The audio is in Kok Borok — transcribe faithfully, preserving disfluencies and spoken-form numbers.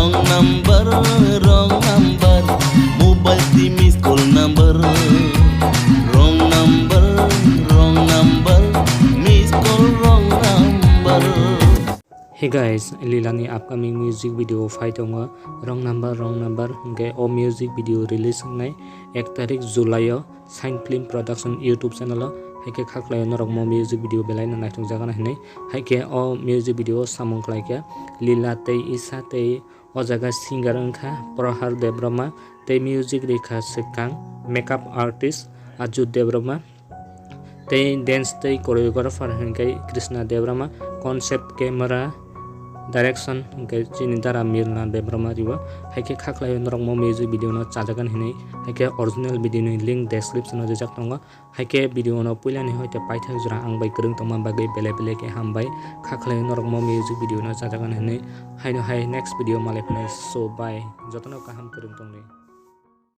Wrong number, wrong number, mobile twi miss call number. Wrong number, wrong number, miss call wrong number. Hey guys, Lila ni upcoming music video phai tongo, Wrong Number, Wrong Number, hwnkhe o music video release wngnai ek tarik July o Shine Film Production YouTube channel o, haikhe kha khlaio norok mo music video belai no naithok jagana hinwi, haikhe o music video o samung khlaikha Lila tei Isha tei o jaga singer wngkha Prohar Debbarma tei music rikha swkang makeup artist Ajut Debbarma. Tei dance tei choreographer hwnkhe Krishna Debbarma, concept camera direction hwnkhe chini dara Mirna Debbarma rio. Haikhe kha khlaio norok mo music video no chajagan hinwi, haikhe original video ni link description o rijak tongo. Haikhe video no puilani hoite paithak jora ang bai kwrwng tongma bagwi belai belai khe hambai. Kha khlaio norok mo music video no chajagan hinwi, haino hai next video malai phinai, so bye, jotono kaham kwrwng tongdi.